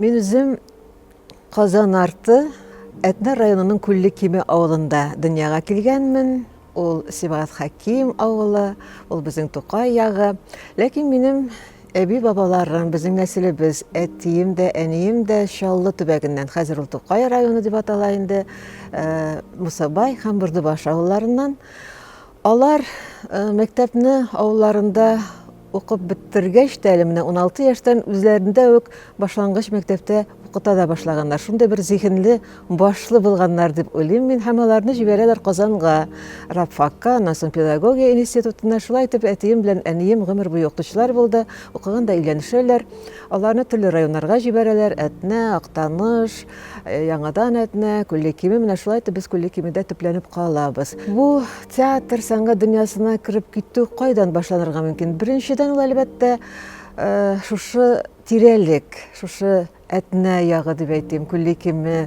Мин үзем Казан арты Әтнә районының Күлле Киме авылында дөньяга килгәнмен. Ул Сибгат Хәким авылы, ул безнең Тукай ягы. Ләкин минем әби-бабаларым, безнең нәселебез, әтием дә, әнием дә Чаллы төбәгеннән. Хәзер ул Тукай районы дип атала инде. Э, Мусабай һәм Бордыбаш авылларыннан. Алар мәктәпне авылларында укып бетергәч тә әле менә 16 яшьтән үзләрендә үк башлангыч мәктәптә укыта да башлаганнар. Шундый бер зиһенле, башлы булганнар дип уйлыйм мин. Һәм аларны җибәрәләр Казанга, рабфакка, аннан соң педагогия институтына. Шулай итеп әтием белән әнием гомер буе укытучылар булды. Укыганда өйләнешәләр. Аларны төрле районнарга җибәрәләр. Әтнә, Актаныш, Яңадан Әтнә, Күлле Киме, менә шулай итеп без Күлле Кимедә төпләнеп калабыз. Бу театр сәнгать дөньясына кереп китү кайдан башланырга мөмкин? Беренчедән ул, әлбәттә, шушы тирәлек, шушы Әтнә ягы дип әйтим, Күлле Киме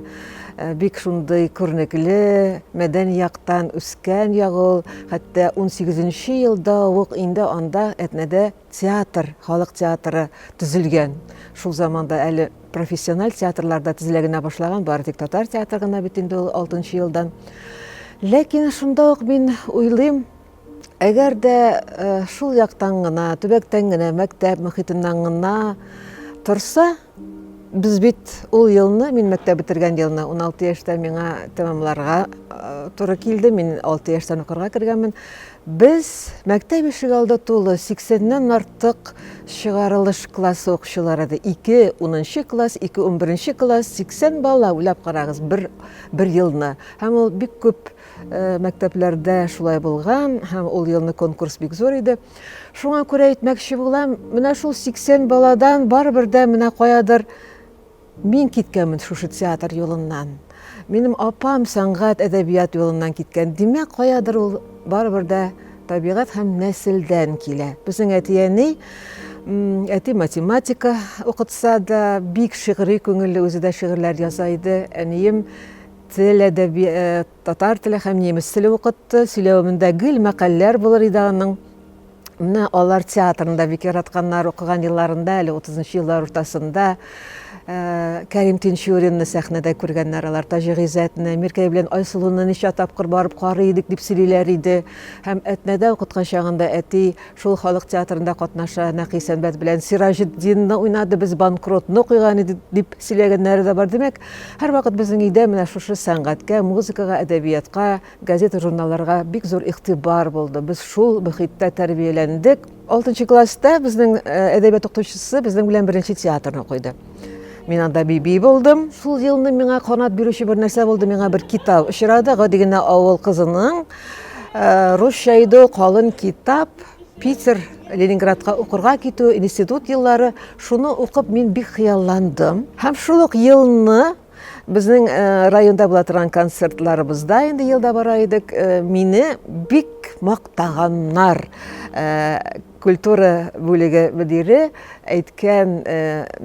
бик шундый күренекле, мәдәни яктан үскән як ул. Хәтта 18 елда ук инде анда Әтнәдә театр, халык театры төзелгән. Шул заманда әле профессиональ театрлар да төзелә генә башлаган, бары тик татар театры гына бит инде ул 6 елдан. Ләкин шунда ук мин уйлыйм, әгәр дә э, шул яктан гына, төбәктән генә, мәктәп мөхитеннән генә торса, без бит ул елны, мин мәктәп бетергән елны, 16 яшьтә миңа тәмамларга э, туры килде, мин 6 яшьтән укырга кергәнмен. Без мәктәп ишегалды тулы сиксәннән артык чыгарылыш классы укучылары иде. Ике унынчы класс, ике унберенче класс, 80 бала, уйлап карагыз, бер, бер елны. Һәм ул бик күп э, мәктәпләрдә шулай булган, һәм ул елны конкурс бик зур иде. Шуңа күрә әйтмәкче булам, менә шул 80 баладан барыбер дә менә каядыр Мин киткәнмен шушы театр юлыннан. Минем апам сәнгать, әдәбият юлыннан киткән. Димәк, каядыр ул барыбер дә табигать һәм нәселдән килә. Безнең әти-әни, әти математика укытса да, бик шигъри күңелле, үзе дә шигырьләр яза иде. Әнием тел, әдәби, э, татар теле һәм немец теле укытты. Сөйләвемендә гел мәкальләр булыр иде аның. Менә алар театрны да бик яратканнар, укыган елларында, әле 30 еллар уртасында э, Кәрим Тинчуринны сәхнәдә күргәннәр алар, Таҗи Гыйззәтне, Миркәй белән Айсылуны ничә тапкыр барып карый идек дип сөйлиләр иде. Һәм Әтнәдә укыткан чагында әти шул халык театрында катнаша, Нәкый Сәнбәт белән Сираҗетдинны уйнады, без банкротны куйган идек дип сөйләгәннәре дә бар. Димәк, һәрвакыт безнең өйдә менә шушы сәнгатькә, музыкага, әдәбиятка Газета-журналларга бик зур игътибар булды. Без шул мөхиттә тәрбияләндек. Алтынчы класста безнең э, әдәбият укытучысы безнең белән беренче театрны куйды. Мин анда биби булдым. Шул елны миңа канат бирүче бер нәрсә булды. Миңа бер китап очрады. Гади генә авыл кызының э, русча иде калын китап. Питер, Ленинградка укырга китү, институт еллары. Шуны укып мин бик хыялландым. Һәм шул ук елны Безнең э, районда була торган концертларыбызда инде елда бара идек. Э, мине бик мактаганнар. Э, культура бүлеге мөдире әйткән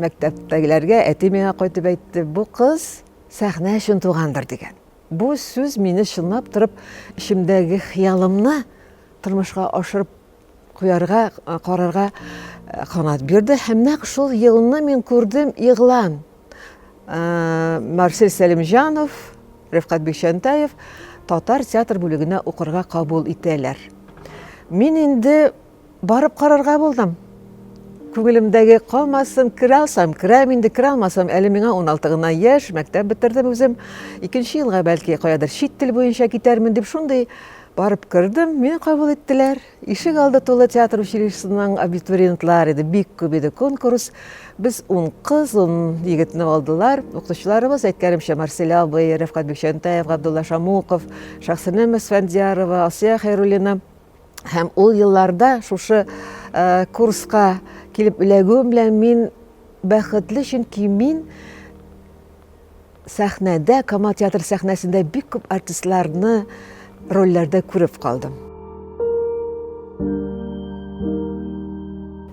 мәктәптәгеләргә, әти миңа кайтып әйтте, бу кыз сәхнә өчен тугандыр дигән. Бу сүз мине чынлап торып эчемдәге хыялымны тормышка ашырып куярга, карарга канат бирде. Һәм нәкъ шул елны мин күрдем игълан. Марсель Сәлимҗанов, Рифкать Бикчәнтәев татар театр бүлегенә укырга кабул итәләр. Мин инде барып карарга булдым. Күңелемдәге калмасын, керә алсам, керәм инде, керә алмасам, әле миңа 16 гына яшь, мәктәп бетердем үзем. Икенче елга бәлки каядыр чит тел буенча китәрмен дип шундый барып кердем, мине кабул иттеләр. Ишек алды тулы театр училищесының абитуриентлар иде, бик күп иде конкурс. Без ун кыз, ун егетне алдылар. Укытучыларыбыз, әйткәнемчә, Марсель абый, Рәфкать Бикчәнтәев, Габдулла Шамуков, Шәхсәнәм Әсфәндиярова, Асия Хәйруллина. Һәм ул елларда шушы э, курска килеп эләгүем белән мин бәхетле, чөнки мин Сәхнәдә, Камал театры сәхнәсендә бик күп артистларны рольләрдә күреп калдым.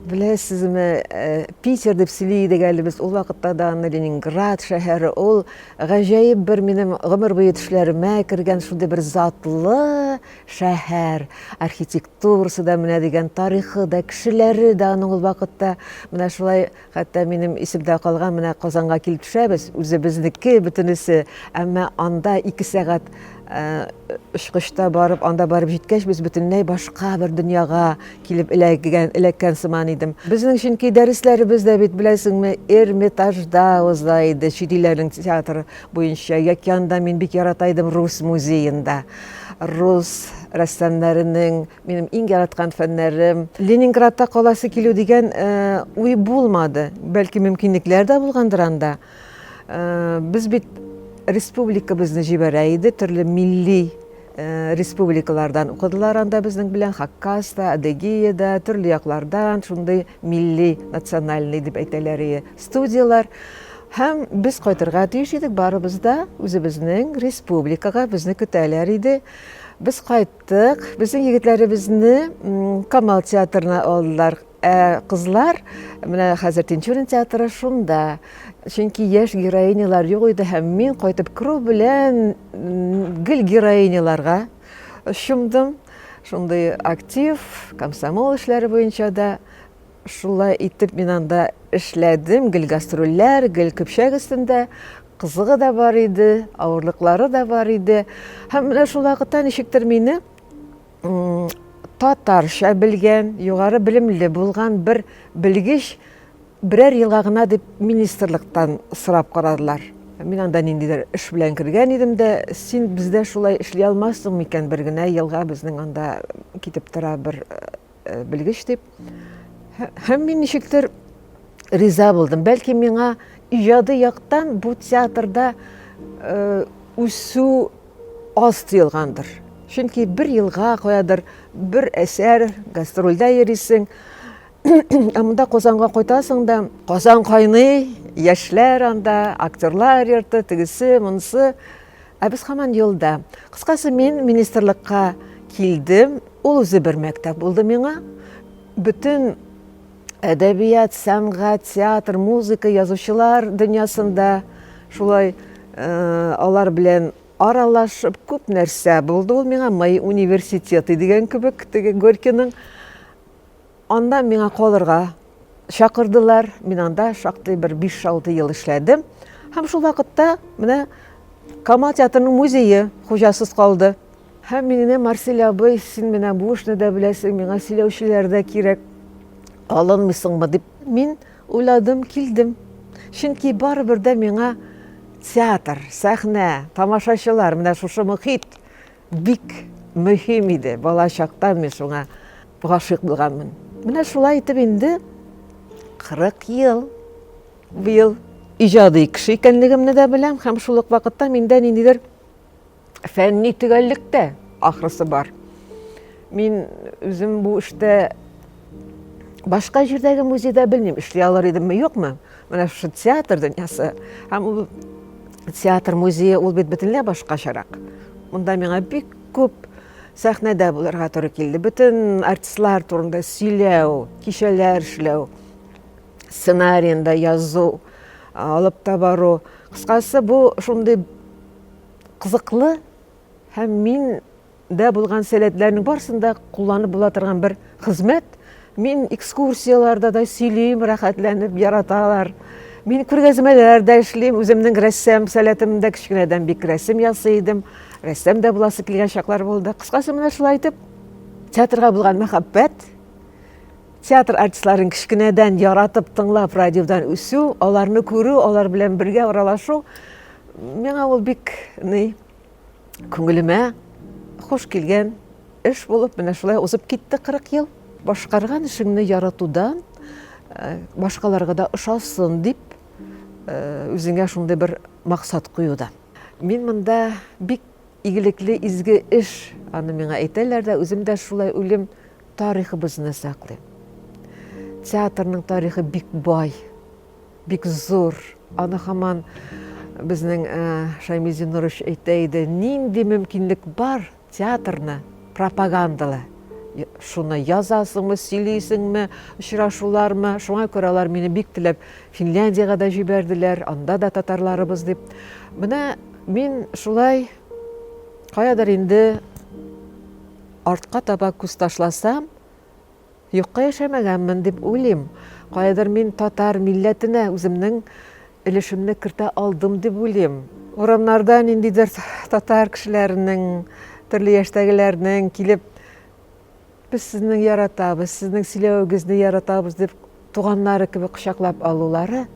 Беләсезме, э, Питер дип сөйли идек әле без ул вакытта да аны Ленинград шәһәре, ул гаҗәеп бер минем гомер буе төшләремә кергән шундый бер затлы шәһәр. Архитектурасы да менә дигән, тарихы да, кешеләре дә аның ул вакытта менә шулай, хәтта минем исемдә калган, менә Казанга килеп төшәбез, үзебезнеке бөтенесе, әмма анда 2 сәгать э, очкычта барып, анда барып җиткәч, без бөтенләй башка бер дөньяга килеп эләккән, эләккән сыман идем. Безнең чөнки дәресләребез дә бит, беләсеңме, Эрмитажда уза иде, чит илләрнең театры буенча. Яки анда мин бик ярата идем рус музеенда. Рус рәссамнарының минем иң яраткан фәннәрем. Ленинградта каласы килү дигән э, уй булмады. Бәлки мөмкинлекләр дә булгандыр анда. Э, без бит республикабызны җибәрә иде, төрле милли э, республикалардан укыдылар анда безнең белән, Хаккаста, Адыгеяда, төрле яклардан шундый милли, национальный дип әйтәләр ие, студияләр. Һәм без кайтырга тиеш идек, барыбыз да үзебезнең республикага безне көтәләр иде. Без кайттык, безнең егетләребезне Камал театрына алдылар. Ә кызлар, менә хәзер Тинчурин театры шунда. Чөнки яшь героинялар юк иде һәм мин кайтып керү белән гел героиняларга чумдым. Шундый актив, комсомол эшләре буенча да шулай итеп мин анда эшләдем. Гел гастрольләр, гел көпчәк өстендә. Кызыгы да бар иде, авырлыклары да бар иде. Һәм менә шул вакытта ничектер мине татарча белгән, югары белемле булган бер белгеч берәр елга гына дип министрлыктан сорап карадылар. Мин анда ниндидер эш белән кергән идем дә, син бездә шулай эшли алмассың микән, бер генә елга безнең анда китеп тора бер э, белгеч дип. Һәм мин ничектер риза булдым. Бәлки миңа иҗади яктан бу театрда э, үсү аз тоелгандыр. Чөнки бер елга каядыр бер әсәр, гастрольдә йөрисең. Ә монда Казанга кайтасың да, Казан кайный, яшьләр анда, актерлар йорты, тегесе, монысы. Ә без һаман юлда. Кыскасы, мин министрлыкка килдем. Ул үзе бер мәктәп булды миңа. Бөтен әдәбият, сәнгать, театр, музыка, язучылар дөньясында шулай э, алар белән аралашып күп нәрсә булды ул миңа. Мои университеты дигән кебек, теге Горькийның. Анда миңа калырга чакырдылар. Мин анда шактый бер 5-6 ел эшләдем. Һәм шул вакытта менә Камал театрының музее хуҗасыз калды. Һәм мине Марсель абый, син менә бу эшне дә беләсең, миңа сөйләүчеләр дә кирәк, алынмыйсыңмы дип. Мин уйладым, килдем. Чөнки барыбер дә миңа театр, сәхнә, тамашачылар, менә шушы мохит бик мөһим иде. Бала чактан мин шуңа гашыйк булганмын. Менә шулай итеп инде 40 ел быел иҗади кеше икәнлегемне дә беләм һәм шул ук вакытта миндә ниндидер фәнни төгәллек тә ахрысы бар. Мин үзем бу эштә башка җирдәге музейда белмим, эшли алыр идемме, юкмы. Менә шушы театр дөньясы һәм ул театр музее ул бит бөтенләй башкачарак. Монда миңа бик күп сәхнәдә булырга туры килде. Бөтен артистлар турында сөйләү, кичәләр эшләү, сценарийын да язу, алып та бару. Кыскасы, бу шундый кызыклы һәм мин дә булган сәләтләрнең барысын да кулланып була торган бер хезмәт. Мин экскурсияләрдә дә сөйлим, рәхәтләнеп яраталар. Мин күргәзмәләрдә эшлим, үземнең рәссам сәләтем дә кечкенәдән бик рәсем ясый идем. Рәссам да буласы килгән чаклар булды. Кыскасы, менә шулай итеп, театрга булган мәхәббәт, театр артистларын кечкенәдән яратып, тыңлап, радиодан үсү, аларны күрү, алар белән бергә аралашу, миңа ул бик ни күңелемә хуш килгән эш булып, менә шулай узып китте 40 ел. Башкарган эшеңне яратудан, э, башкаларга да ошасын дип, э, үзеңә шундый бер максат куюдан. Мин монда бик игелекле, изге эш, аны миңа әйтәләр дә, үзем дә шулай уйлыйм, тарихыбызны саклыйм. Театрның тарихы бик бай. Бик зур. Аны һаман безнең Шамил Зиннурович әйтә иде, нинди мөмкинлек бар театрны пропагандала. Шуны язасыңмы, сөйлисеңме, очрашулармы? Шуңа күрә алар мине бик теләп Финляндиягә дә җибәрделәр, анда да татарларыбыз дип. Менә мин шулай каядыр инде артка таба күз ташласам, юкка яшәмәгәнмен дип уйлыйм. Каядыр мин татар милләтенә үземнең өлешемне кертә алдым дип уйлыйм. Урамнарда ниндидер татар кешеләренең, төрле яшьтәгеләрнең килеп, без сезнең яратабыз, сезнең сөйләвегезне яратабыз дип туганнары кебек кочаклап алулары,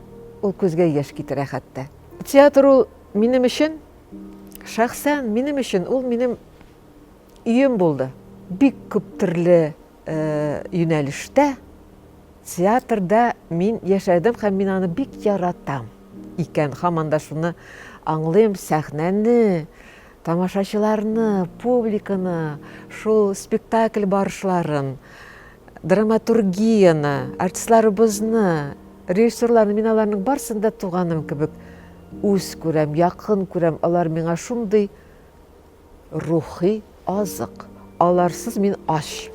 ул күзгә яшь китерә хәтта. Театр ул минем өчен, шәхсән минем өчен, ул минем өем булды. Бик күп төрле юнәлештә театрда мин яшәдем һәм мин аны бик яратам икән. Һаман да шуны аңлыйм, сәхнәне, тамашачыларны, публиканы, шул спектакль барышларын, драматургияне, артистларыбызны, режиссерларны, мин аларның барысын да туганым кебек үз күрәм, якын күрәм. Алар миңа шундый рухи азык. Аларсыз мин ач.